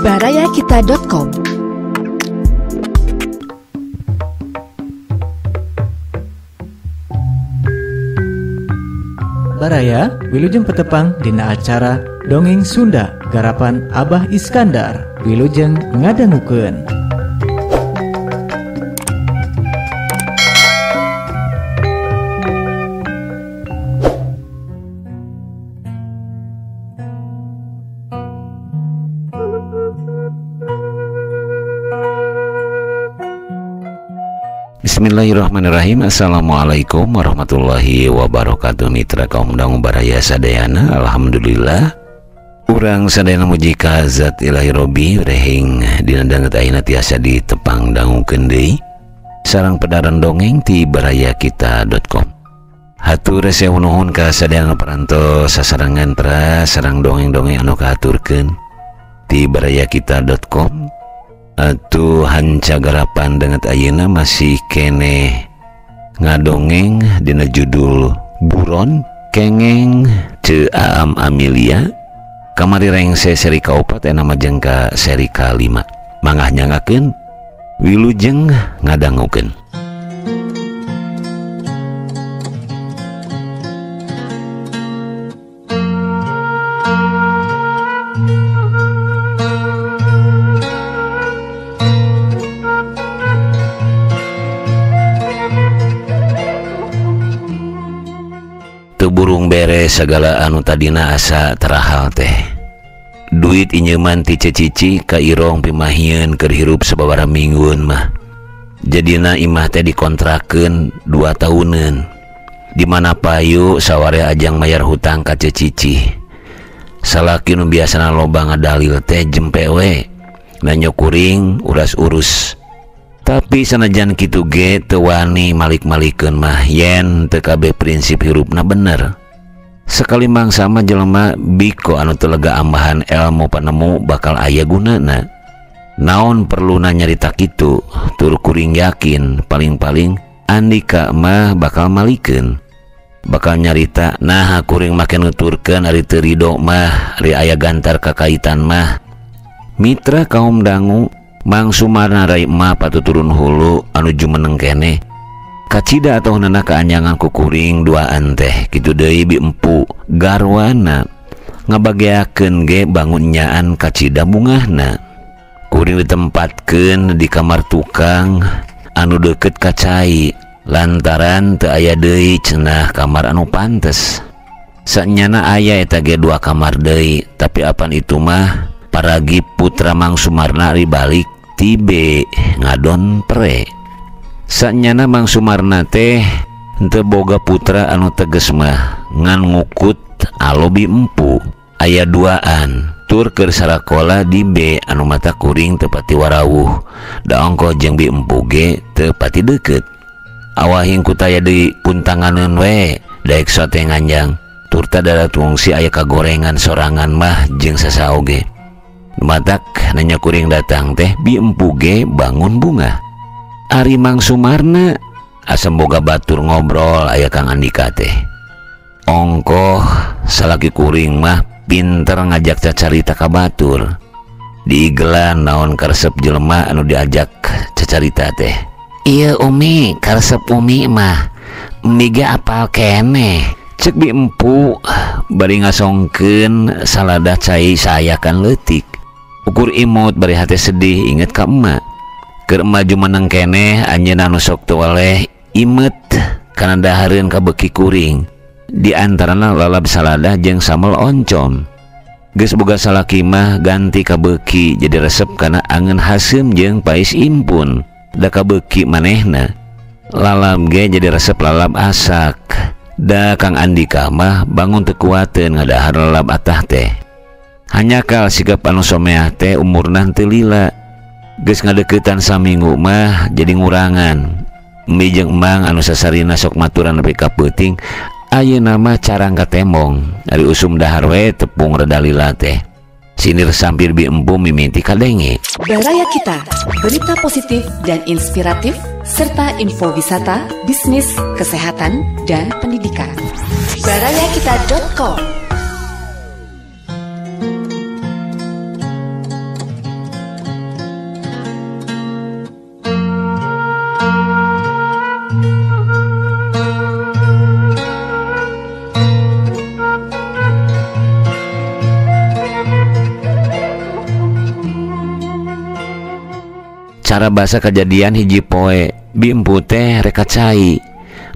Barayakita.com. Baraya wilujeng petepang dina acara Dongeng Sunda garapan Abah Iskandar wilujeng ngadangukeun. Bismillahirrahmanirrahim. Assalamualaikum warahmatullahi wabarakatuh. Mitra kaum dangu baraya sadayana, alhamdulillah urang sadayana muji ka zat ilahi robbi rehing dina danget ayeuna tiasa ditepang dangukeun deui sareng pedaran dongeng ti barayakita.com. Hatur sewu nuhun ka sadayana parantos sasarengan teras sareng dongeng-dongeng anu kahaturkeun ti barayakita.com. Atuh hanca garapan danget ayeuna masih keneh ngadongeng dina judul Buron Kengeng Ceu Aam Amilia kamari rengse seri kaopat ena majeng ka seri kalima. Mangah nyangakeun wilujeng ngadangukeun. Burung bere segala anu tadina asa terahal teh. Duit inyeman ti cecici ka irong pimahieun keur hirup sababaraha minggueun mah. Jadina imah teh dikontrakeun 2 tahuneun. Di mana payu saware ajang mayar hutang ka cecici. Salaki nu biasana loba ngadalil teh jempe we. Nanyo kuring uras-urus. Tapi sanajan kitu ge teu wani malik-malikeun mah yen teu kabeh prinsip hirupna bener. Sekali mangsa mah jelema biko anu teu lega ambahan elmu panemu bakal aya gunana. Naon perluna nyarita kitu, tur kuring yakin paling-paling Andika mah bakal malikeun. Bakal nyarita nah kuring make nuturkeun ari teu rido mah, ari aya gantar kakaitan mah. Mitra kaum dangu Mang Sumarna rai emak patuturun hulu anu jumeneng keneh kacida atau nana kaanyangan kukuring duaan teh kitu deui bi empu garwana ngabageakeun ge bangun nyaan kacida bungahna. Kuring ditempatkeun di kamar tukang anu deukeut ka cai lantaran teu aya deui cenah kamar anu pantes. Sanyana aya eta ge 2 kamar deui, tapi apan itu mah paragi putra Mang Sumarna ari balik tibe ngadon pere. Sanyana Mang Sumarna teh henteu boga putra anu teges mah ngan ngukut alobi empu aya duaan tur keur sarakola di B anu mata kuring teu pati warawuh da ongkoh jeung bi empu ge teu pati deukeut. Awahing kutaya deui puntanganeun we daek sote nganjang turta darat wungsi aya kagorengan sorangan mah jeung sasaoge. Matak nanya kuring datang teh bi empu ge bangun bunga. Ari Mang Sumarna asem boga batur ngobrol aya Kang Andika teh. Ongkoh salaki kuring mah pinter ngajak cacarita ka batur. Diigelan naon karesep jelema anu diajak cacarita teh. Ieu Umi karesep Umi mah Umi ge apal keneh. Cek bi empu bari ngasongkeun salada cai sayakan leutik. Ukur imut bari hate sedih inget ka emak. Keur emak jumeneng keneh anjeunna anu sok teu waleh imet kana dahareun ka beuki kuring. Di antarana lalab salada jeung sambel oncom. Geus boga salaki mah ganti ka beuki jadi resep kana angeun haseum jeung pais impun. Da ka beuki manehna. Lalab ge jadi resep lalab asak. Da Kang Andika mah bangun teu kuateun ngadahar lalab atah teh. Hanyakal sikap anu someah teh umurna teu lila. Geus ngadeuketan saminggu mah jadi ngurangan. Emi jeung emang anu sasarina sok maturan nepi ka peuting ayeuna mah carang katembong. Ari usum dahar we tepung reda lila teh. Sinir sampir bi empu mimiti kadenge. Baraya Kita, berita positif dan inspiratif serta info wisata, bisnis, kesehatan, dan pendidikan. Barayakita.com. Cara basa kejadian hiji poe bi empu teh rek cai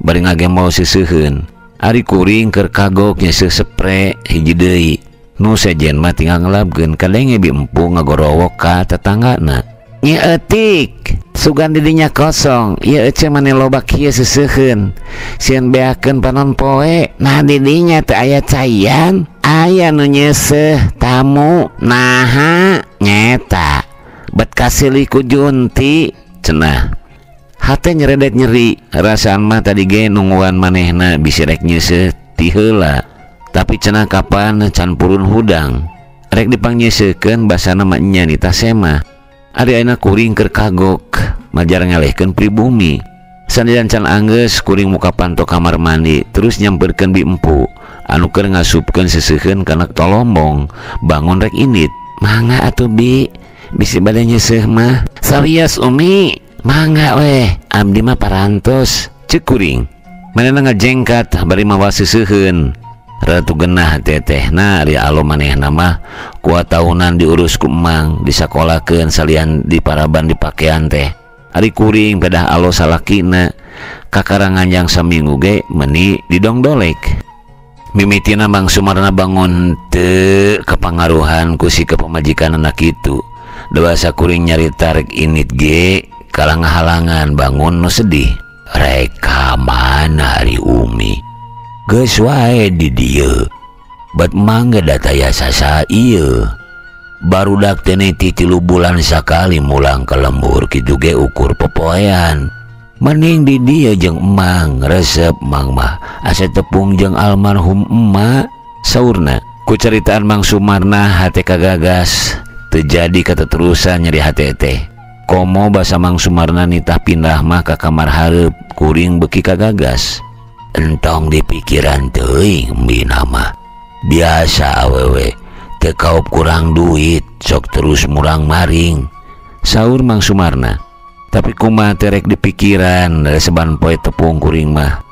bari ngagembol seuseuheun. Ari kuring keur kagok nyeuseuh sepre hiji deui. Nu sejen mah tinggal ngelabkeun kadenge bi empu ngagorowok ka tetanggana. Nyi eutik sugan didinya kosong ieu ece mane loba kieu seuseuheun sieun beakeun panon poe. Nah didinya teu aya caian, aya nu nyeuseuh tamu naha nyeta bet kasilih ku junti cenah. Hate nyeredet nyeri rasaan mah tadi ge nungguan manehna bisi rek nyeuseuh ti heula. Tapi cenah kapan can purun hudang rek dipangnyeuseuhkeun basana mah nya nitah semah. Ari ayeuna kuring keur kagok majar ngalehkeun pribumi. Sanajan can anggeus kuring muka panto kamar mandi terus nyamperkeun bi empu anu keur ngasupkeun seuseuheun kana tolombong bangun rek indit. Mangga atuh bi, bisi bade nyeuseuh mah. Serius umi, mangga weh, abdi mah parantos ceuk kuring. Manehna ngajengkat bari mawa seuseuheun. Ratu genah tetehna ari alo manehna mah kuat tahunan diurus ku emang disakolakeun salian diparaban dipakean teh. Ari kuring pedah alo salakina kakara nganjang saminggu ge meni didongdolek. Mimitina Mang Sumarna bangun teu kepangaruhan ku si kepamajikanna kitu. Dewasa kuring nyarita rek init ge kalah ngahalangan bangun nu sedih. Rek ka mana ari umi? Geus wae di dieu. Bet mangga dataya sasa ieu. Barudak teh ti 3 bulan sakali mulang ke lembur kitu ge ukur popoean. Mending di dieu jeung emang resep mang mah asa tepung jeung almarhum emak saurna. Ku caritaan Mang Sumarna hate kagagas teu jadi kateterusan nyeri hate teh. Komo basa Mang Sumarna nitah pindah mah ka kamar hareup kuring beuki kagagas. Entong di pikiran teuing bina mah biasa awewe teu kaup kurang duit sok terus murang maring saur Mang Sumarna. Tapi kumaha teh rek di pikiran dari seban poe tepung kuring mah.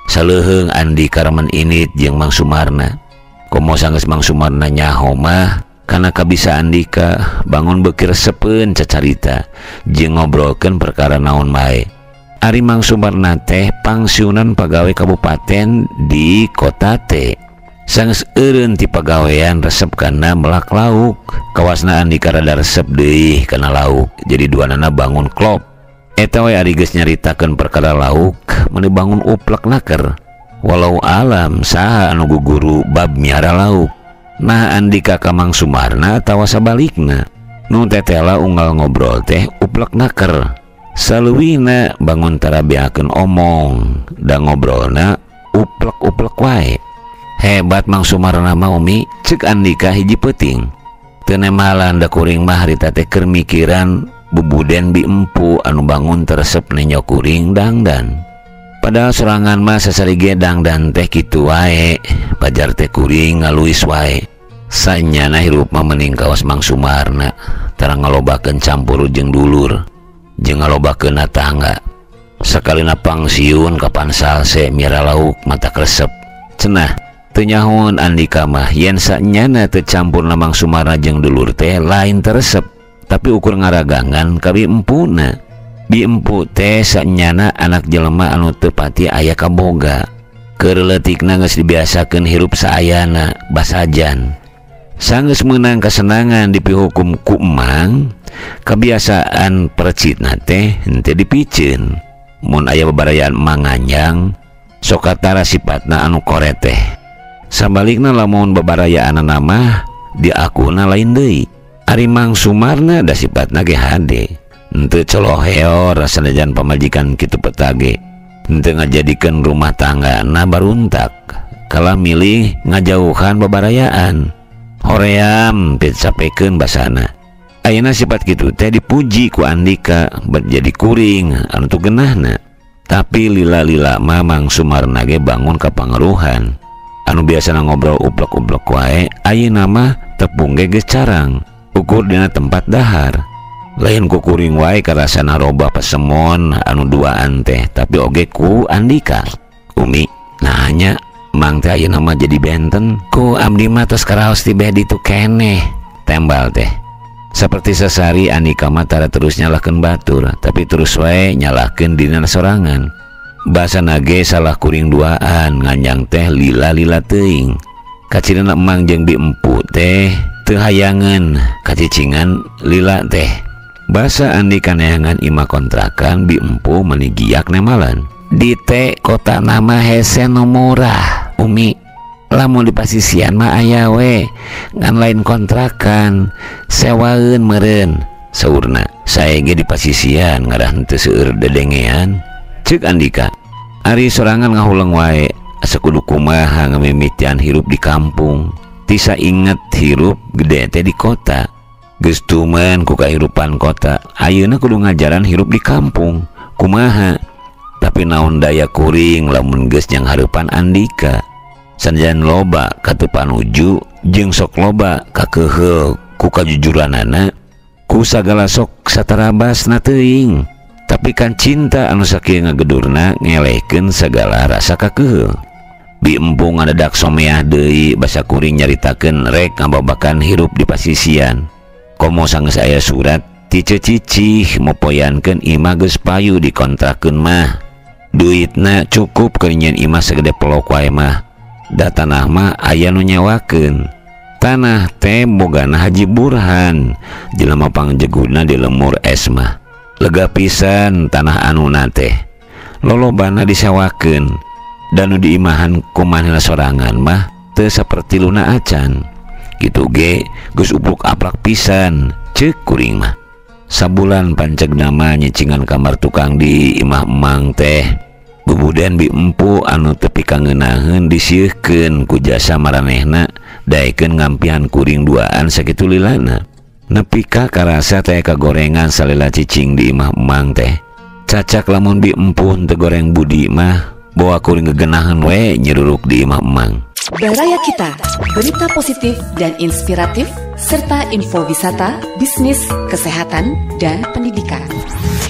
Saleuheung Andi karaman init jeung Mang Sumarna. Komo sanggeus Mang Sumarna nyaho mah kana kabisa Andika bangun beuki resepeun cacarita jeung ngobrolkeun perkara naon bae. Ari Mang Sumarna teh pangsiunan pagawe kabupaten di kota T. Sanggeus eureun ti pagawean resep kana melak lauk. Kawasna Andika rada resep deui kana lauk. Jadi duanana bangun klop. Eta we ari geus nyaritakeun perkara lauk meuni bangun uplek naker. Walau alam saha anu guguru bab miara lauk. Nah Andika ka Mang Sumarna atawa sabalikna. Nu tetela unggal ngobrol teh uplek naker. Saluwina bangun tarabeakeun omong da ngobrolna uplek-uplek wae. Hebat Mang Sumarna mah umi ceuk Andika hiji peuting. Teu nemalan da kuring mah harita teh keur mikiran bubuden bi empu anu bangun teresep nenyo kuring dangdan. Padahal sorangan mah sasari ge dangdan teh kitu wae, pajar teh kuring ngaluis wae. Sanyana hirup mah mending kawas Mang Sumarna tara ngalobakeun campur jeung dulur. Jeung ngalobakeun tangga. Sakalina pangsiun kapan salse mira lauk mata kresep. Cenah teu nyahoan Andika mah yen sanyana teu campur Mang Sumarna jeung dulur teh lain teresep, tapi ukur ngaragangan ka bi empuna. Bi empu teh sanyana anak jelema anu teu pati aya kaboga. Keur leutikna geus dibiasakeun hirup saayana basajan. Sanggeus meunang kasenangan dipihukum ku emang, kebiasaan percitna teh henteu dipiceun. Mun aya babarayaan emang nganjang, sok katara sipatna anu koret teh. Sabalikna lamun babarayaanna mah diakuna lain deui. Ari Mang Sumarna da sipatna ge hade. Henteu coloheor sanajan pamajikan kitu petage. Henteu ngajadikeun rumah tanggana baruntak. Kalah milih ngajauhan babarayaan. Hoream teu sapekeun basana. Ayeuna sifat kitu teh dipuji ku Andika bet jadi kuring anu teu geunahna. Tapi lila-lila mah Mang Sumarna ge bangun kapangaruhan. Anu biasana ngobrol uplek-uplek wae, ayeuna mah tepung ge geus carang. Ukur dina tempat dahar. Lain ku kuring wae karasana robah pasemon anu duaan teh, tapi oge ku Andika. Umi, nanya Mang teh ayeuna mah jadi benten. Ku abdi mah tos karaos ti beh ditu keneh. Tembal teh. Saperti sasari Andika mah tara terus nyalahkeun batur, tapi terus wae nyalahkeun dina sorangan. Basana ge salah kuring duaan nganjang teh lila-lila teuing. Kacirina emang jeung bi empu teh teu hayangeun kacicingan lila teh. Basa Andika neangan imah kontrakan bi empu meuni giak nemalan. Di teh kota nama hese nu murah, Umi. Lamun di pasisian mah aya we, ngan lain kontrakan, sewaeun meureun. Saurna, sae ge di pasisian ngarah henteu seueur dedengean. Ceuk Andika, ari sorangan ngahuleng wae, asa kudu kumaha ngamimitian hirup di kampung. Tisa inget hirup gede teh di kota. Geus tumen ku kahirupan kota, ayeuna kudu ngajaran hirup di kampung. Kumaha? Tapi naon daya kuring lamun geus nyang hareupan Andika. Sanajan loba katu panuju jeung sok loba kakeuheul ku kajujuranana, ku sagala sok satarabasna teuing. Tapi kan cinta anu sakieu ngagedurna ngelehkeun sagala rasa kakeuheul. Bi empu ngadadak someah deui basa kuring nyaritakeun rek ngababakan hirup di pasisian. Komo sanggeus aya surat ti cicih mopoyankeun imah geus payu dikontrakeun mah. Duitna cukup keur nyieun imah sagede pelok wae mah. Da tanah mah aya nu nyewakeun. Tanah teh bogana Haji Burhan, jelema pangjeguna di lemur es mah. Lega pisan tanah anuna teh. Lolobana disewakeun. Dan nu diimahan ku manehna sorangan mah teu saperti luna acan. Kitu ge geus upluk-aplak pisan ceuk kuring mah. Sabulan pancegna mah nyicingan kamar tukang di imah emang teh. Bubuden bi empu anu tepi kangeunaheun disieukkeun ku jasa maranehna daekeun ngampihan kuring duaan sakitu lilana. Nepi ka karasa teh kagorengan salila cicing di imah emang teh. Cacak lamun bi empu teu goreng budi mah bawa kuring gegenaheun we nyeruruk di imah emang. Baraya Kita, berita positif dan inspiratif serta info wisata, bisnis, kesehatan, dan pendidikan.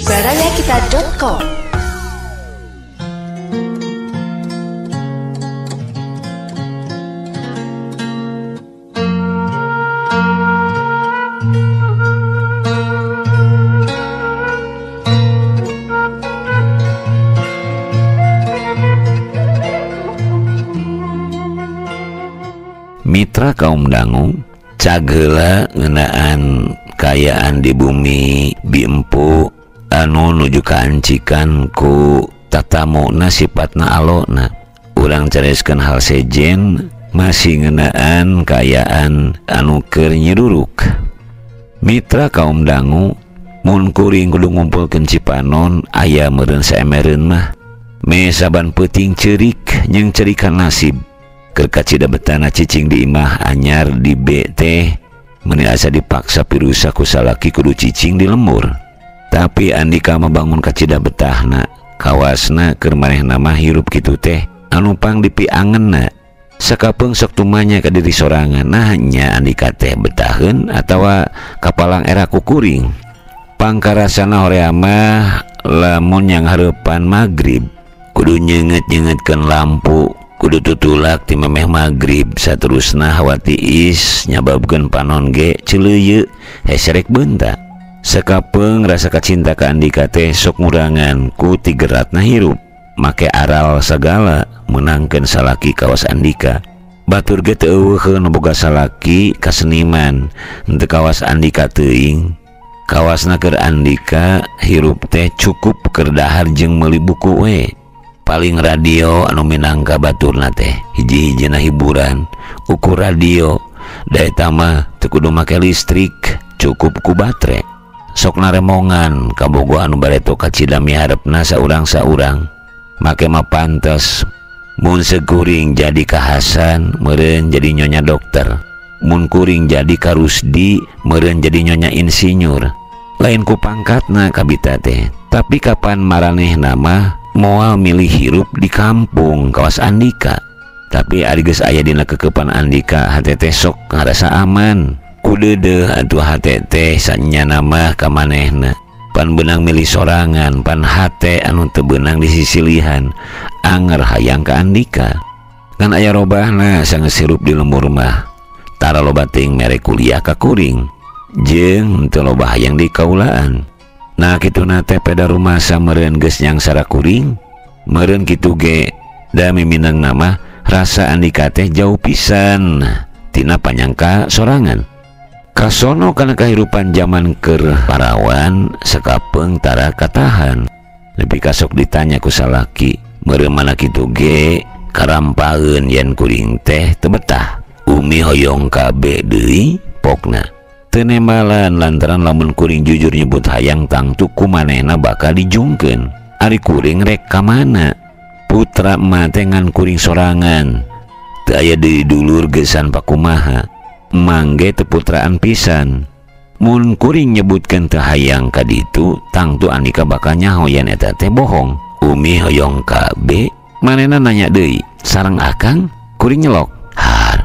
Barayakita.com. Mitra kaum dangu cagheula ngeunaan kaayaan di bumi bi empu anu nuju kaancikan ku tatamuna sifatna alona. Urang careskeun hal sejen masih ngeunaan kaayaan anu keur nyiruruk. Mitra kaum dangu mun kuring kudu ngumpulkeun cipanon aya meureun saemereun mah. Me saban peuting ceurik jeung cerikan nasib. Keur kacida betana cicing di imah anyar di B teh meuni asa dipaksa pirusa ku salaki kudu cicing di lembur. Tapi Andika mah bangun kacida betahna, kawasna keur manehna mah hirup kitu teh anu pang dipiangenna. Sakapeung sok tumanya ka diri sorangan, nah nya Andika teh betaheun atawa kapalang era ku kuring. Pangkarasana horea mah lamun yang hareupan magrib kudu nyeungeut-nyeungeutkeun lampu, kudu tutulak ti memeh magrib saterusna hawa tiis nyababkeun panon ge celeuyeu heserek beunta. Sakapeung rasa kacinta ka Andika teh sok ngurangan ku tigeratna hirup, make aral sagala meunangkeun salaki kawas Andika. Batur ge teu euweuheun boga salaki kaseniman henteu kawas Andika teuing. Kawasna keur Andika hirup teh cukup keur dahar jeung meuli buku we. Paling radio anu minangka baturna teh hiji-hijina hiburan ukur radio da eta mah teu kudu make listrik, cukup ku batre. Sok naremongan kabogo anu bareto kacida miharepna saurang-saurang. Make mah pantes mun sekuring jadi ka Hasan meureun jadi nyonya dokter, mun kuring jadi ka Rusdi meureun jadi nyonya insinyur. Lain ku pangkatna kabita teh, tapi kapan maranehna mah moal milih hirup di kampung kawas Andika. Tapi ari geus aya dina kekepan Andika hate teh sok ngarasa aman. Kudeudeuh atuh hate teh sanyana mah ka manehna. Pan beunang milih sorangan, pan hate anu teu beunang disisilihan, anger hayang ka Andika. Ngan aya robahna sanggeus hirup di lembur mah. Tara loba teuing mere kuliah ka kuring. Jeung teu loba hayang di kaulaan. Nah kituna teh peda rumasa meureun geus nyangsara kuring. Meureun kitu ge da miminang nama rasa Andika teh jauh pisan tina panyangka sorangan. Kasono kana kahirupan jaman keur parawan sakapeung tara katahan. Nepi ka sok ditanya ku salaki, meureun mana kitu ge karampaeun yen kuring teh teu betah. Umi hoyong kabeh deui pokna. Teu nembalan lantaran lamun kuring jujur nyebut hayang tangtu ku manehna bakal dijungkeun. Ari kuring rek ka mana? Putra emak teh ngan kuring sorangan. Teu aya deui dulur geusan pakumaha. Mangge teu putraan pisan. Mun kuring nyebutkeun teu hayang ka ditu, tangtu Andika bakal nyaho yen eta teh bohong. Umi hoyong kabeh, manehna nanya deui, sareng akang? Kuring nyelok. Har,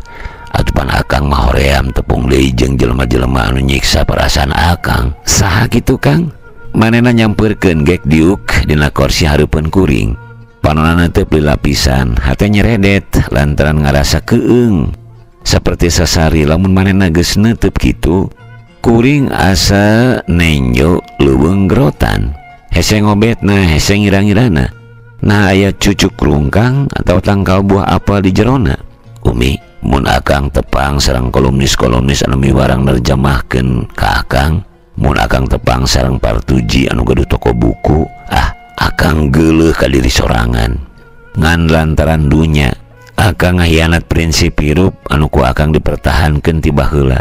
atupan akang mah hoream tepung deui jeung jelema-jelema anu nyiksa perasaan akang. Saha kitu Kang? Manehna nyampeurkeun gek diuk dina kursi hareupeun kuring. Panonana teh lapisan, hate nyeredet lantaran ngarasa keung. Saperti sasari lamun manehna geus neuteub kitu, kuring asa nenjo leuweung gerotan. Hese ngobetna, hese ngira-ngirana. Nah aya cucuk rungkang atau tangkal buah apel di jerona. Umi, mun akang tepang sareng kolumnis-kolumnis anu miwarang nerjemahkeun ka akang, mun akang tepang sareng partuji anu gaduh toko buku, ah akang geuleuh ka diri sorangan. Ngan lantaran dunya, akang ngahianat prinsip hirup anu ku akang dipertahankeun ti baheula.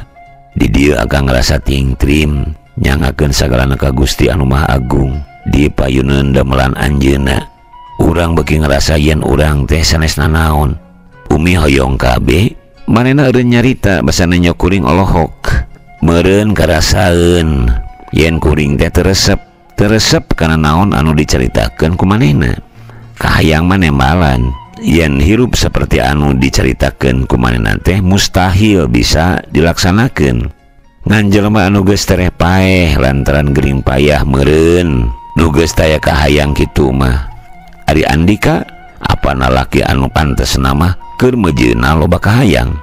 Di dieu akang ngarasa tingtrim, nyangakeun sagalana ka Gusti anu Maha Agung, di payuneun damelan anjeunna. Urang beuki ngarasa yen urang teh sanes nanaon. Umi hoyong kabeh, manehna eureun nyarita basa nenyo kuring olohok. Meureun karasaeun yen kuring teh teresep, teresep kana naon anu dicaritakeun ku manehna. Kahayang mah nembalan yen hirup seperti anu dicaritakeun ku manehna teh mustahil bisa dilaksanakeun. Ngan jelema anu geus tereh paeh lantaran gering payah meureun nu geus taya kahayang kitu mah. Ari Andika apana laki anu pantes nama keur meujeuna loba kahayang.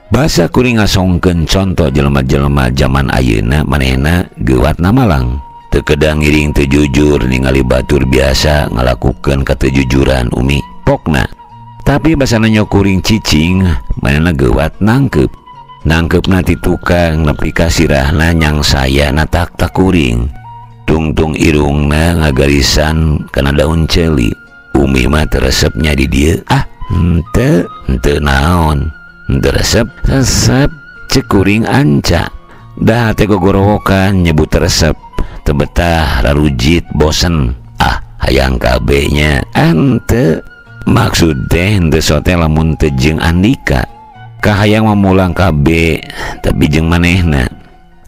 Basa kuring ngasongkeun conto jelema-jelema jaman ayeuna manehna geuwat namalang. Teu kedang ngiring teu jujur ningali batur biasa ngalakukeun katejujuran Umi pokna. Tapi basa nanyo kuring cicing manehna geuwat nangkep. Nangkepna ti tukang nepi ka sirahna nyang saya na tak kuring. Tungtung irungna ngagarisan kana daun ceuli. Umi mah teresepnya di dieu. Ah, henteu, henteu naon. Henteu resep, resep cek kuring anca. Dah teh gogorowokan nyebut resep. Teu betah, rarujit, bosen. Ah, hayang kabeh nya. Henteu. Maksud teh henteu sote lamun teu jeung Andika. Kahayang mamulang kabeh tapi jeung manehna.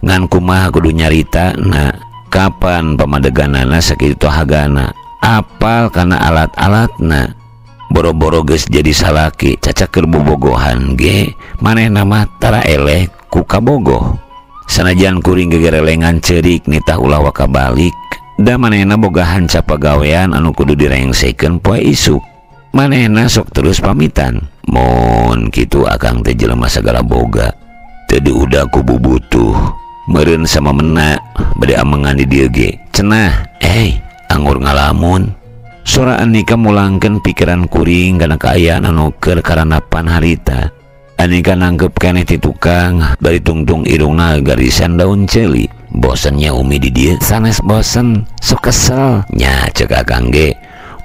Ngan kumaha kudu nyarita na kapan pamadeganana sakitu hagana. Apal kana alat-alatna. Boro-boro geus jadi salaki cacak keur bobogohan ge manehna mah tara eleh ku kabogoh. Sanajan kuring gegerelengan ceurik nitah ulah waka balik, da manehna boga hanca pagawean anu kudu direngsekeun poe isuk. Manehna sok terus pamitan. Mun kitu akang teh jelema sagala boga. Teu diudag ku bubutuh. Meureun sama mena bade amengan di dieu ge. Cenah, anggur ngalamun. Sora Andika mulangkeun pikiran kuring kana kaayaan anu keur karanapan harita. Andika nangkep keneh ti tukang bari tungtung irungna garisan daun ceuli. Bosennya Umi di dieu sanes bosen, sok kesel. Nya ceuk akang ge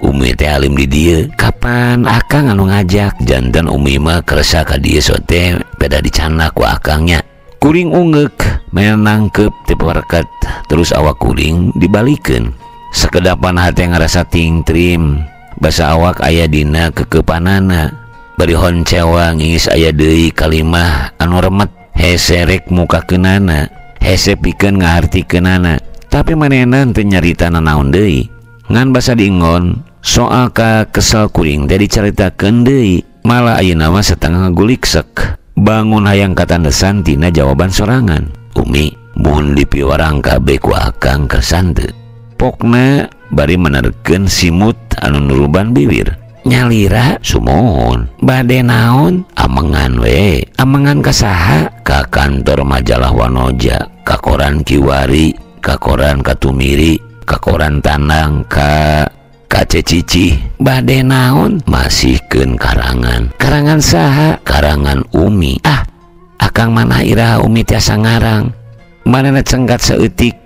Umi teh alim di dieu. Kapan akang anu ngajak? Janten Umi mah kersa ka dieu sote beda dicanak ku akangnya. Kuring ungeuk menangkep ti perket terus awak kuring dibalikeun. Sekedapan hati ngerasa tingtrim, basa awak aya dina kekepanana. Bari honcewa ngingis aya deui kalimah anu remet, hese rek muka keunana, hese pikeun ngahartikeunana. Tapi manehna teu nyarita nanaon deui. Ngan basa diingon soal ka kesel kuring teh dicaritakeun deui. Malah ayeuna mah satengah ngaguliksek. Bangun hayang katandesan tina jawaban sorangan. Umi, mun dipiwarang kabeh ku akang kersan teu. Pokna bari menerkeun simut anu nuruban bibir. Nyalira sumohon. Bade naon? Amengan we. Amengan ka saha? Ka kantor majalah Wanoja, ka koran Kiwari, ka koran Katumiri, ka koran Tanang, ka Cecici. Bade naon? Masihkeun karangan. Karangan saha? Karangan Umi. Ah, akang mana iraha Umi tiasa ngarang. Manehna cengkat saeutik.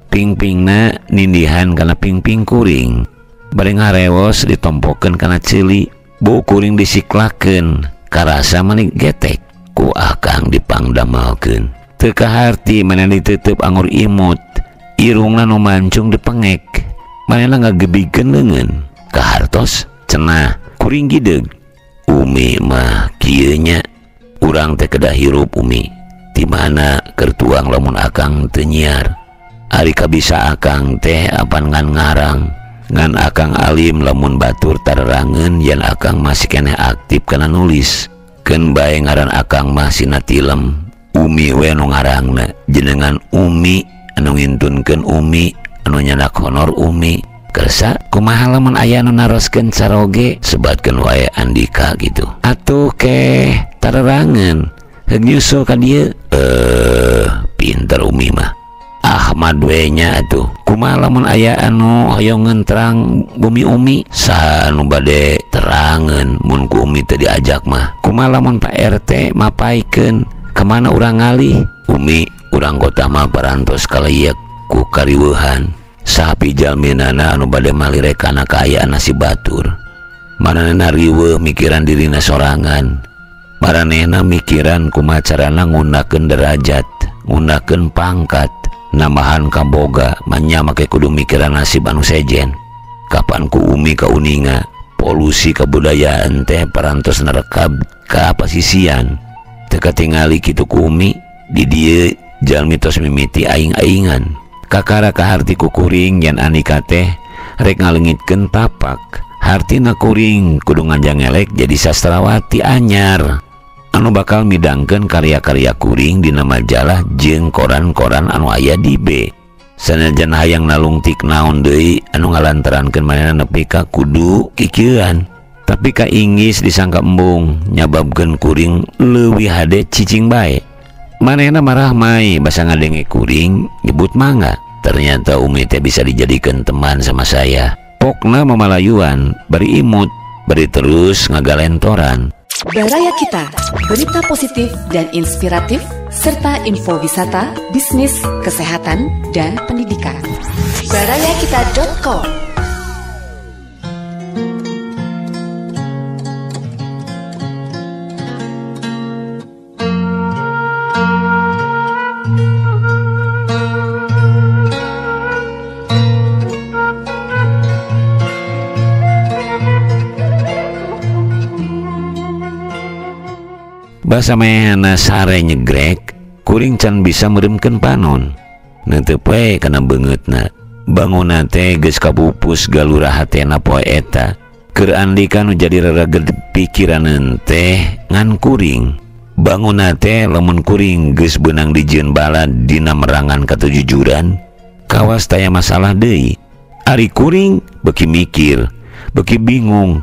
Pingpingna nindihan kana pingping kuring. Bari ngarewos ditompokeun kana ceuli. Bu kuring disiklakeun. Karasa mani getek. Ku akang dipangdamelkeun. Teu kaharti manehna diteuteub anggur imut. Irungna nu mancung dipengek. Manehna ngagebigkeun leungeun. Kahartos cenah kuring gideg. Umi mah kieu nya. Urang teh kedah hirup Umi. Di mana keur tuang lamun akang teu nyiar. Ari kabisa akang teh apan ngan ngarang. Ngan akang alim lamun batur tarerangeun yen akang masih keneh aktif kana nulis. Keun bae ngaran akang mah sina tilem. Umi we nu ngarangna. Jenengan Umi anu ngintunkeun Umi, anu nyandak honor Umi. Kersa kumaha lamun aya nu naroskeun caroge sebatkeun wae Andika gitu. Atuh keh tarerangeun heug nyusul ka dieu. Pinter Umi mah. Ahmad we nya atuh. Kumaha lamun aya anu hoyong ngenterang bumi Umi? Saha anu bade terangeun mun ku Umi teu diajak mah? Kumaha lamun Pak RT mapaikeun kamana urang ngalih? Umi urang kota mah parantos kaleyek ku kariweuhan. Sapi jalminana anu bade malirek kana kaayaan si batur. Maranehna riweuh mikiran dirina sorangan. Maranehna mikiran kumaha carana ngundakeun derajat, ngundakeun pangkat, nambahan kaboga, manya make kudu mikiran nasib anu sejen. Kapan ku Umi kauninga, polusi kebudayaan teh parantos nerekab ka pasisian. Teu katingali kitu ku Umi, di dieu jalmi tos mimiti aing-aingan. Kakara kaharti ku kuring yen Andika teh rek ngalengitkeun tapak. Hartina kuring kudu nganjangelek jadi sastrawati anyar anu bakal midangkeun karya-karya kuring dina majalah jeung koran-koran anu aya di B. Sanajan hayang nalungtik naon deui anu ngalantarankeun manehna nepi ka kudu kikieuan. Tapi ka Inggis disangka embung nyababkeun kuring leuwih hade cicing bae. Manehna marah mai basa ngadenge kuring nyebut mangga. Ternyata Umi teh bisa dijadikan teman sama saya. Pokna mamalayuan, bari imut, bari terus ngagalentoran. Baraya Kita, berita positif dan inspiratif, serta info wisata, bisnis, kesehatan, dan pendidikan. Barayakita.com. Basa mehna sare nyegrek, kuring can bisa meremkeun panon. Neuteup we kana beungeutna. Bangunna teh geus kapupus galura hatena poe eta. Keur Andika nu jadi reraged pikiraneun teh ngan kuring. Bangunna teh lamun kuring geus beunang dijieun balad dina merangan katujujuran, kawas taya masalah deui. Ari kuring beuki mikir, beuki bingung.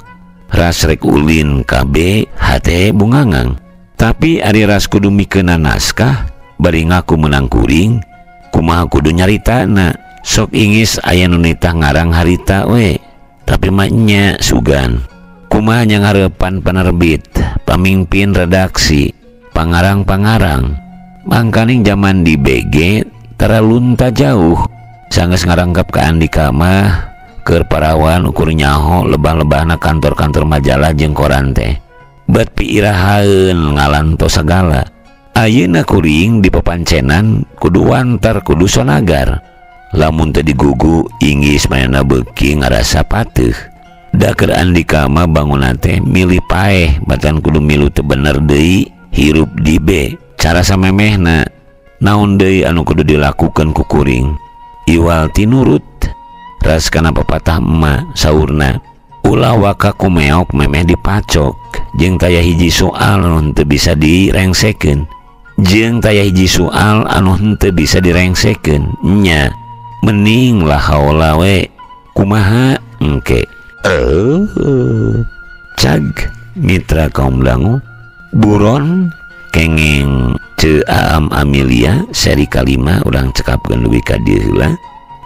Ras rek ulin KB hate bungangang. Tapi ari ras kudu mikeuna naskah bari ngaku menang kuring, kumaha kudu nyaritana. Sok ingis aya nu nitah ngarang harita we, tapi mah nya sugan. Kumaha nya ngarepan penerbit, pamimpin redaksi, pangarang-pangarang. Mangkaning jaman di BG tara lunta jauh. Sanggeus ngarangkap ka Andika mah keur parawan ukur nyaho lebah-lebahna kantor-kantor majalah jeung koran teh. Bet piirahaeun ngalanto sagala. Ayeuna kuring di papancenan kudu wantar kudu sonagar. Lamun teu digugu inggis manehna beuki ngarasa pateuh. Da keur Andika mah bangunna teh milih paeh batan kudu milu teu bener deui hirup di B. Cara samemehna naon deui anu kudu dilakukeun ku kuring. Iwal tinurut ras kana papatah emak saurna. Ulah waka kumeok memeh dipacok. Jeung taya hiji soal anu henteu bisa direngsekeun. Jeung taya hiji soal anu henteu bisa direngsekeun. Nya mending lah haola we. Kumaha engke. Hancag mitra kaum dangu buron kenging Ceu Aam Amelia seri kalima urang cekapkeun dugi ka dieu heula.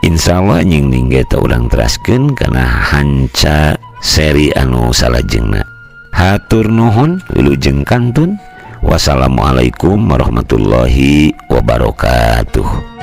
Insyaallah nyingning ge teh urang teraskeun kana hanca seri anu salajengna. Hatur nuhun, wilujeng kantun. Wassalamualaikum warahmatullahi wabarakatuh.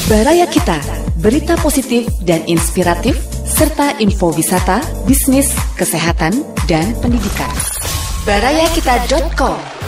Baraya Kita, berita positif dan inspiratif, serta info wisata, bisnis, kesehatan, dan pendidikan. Barayakita.com.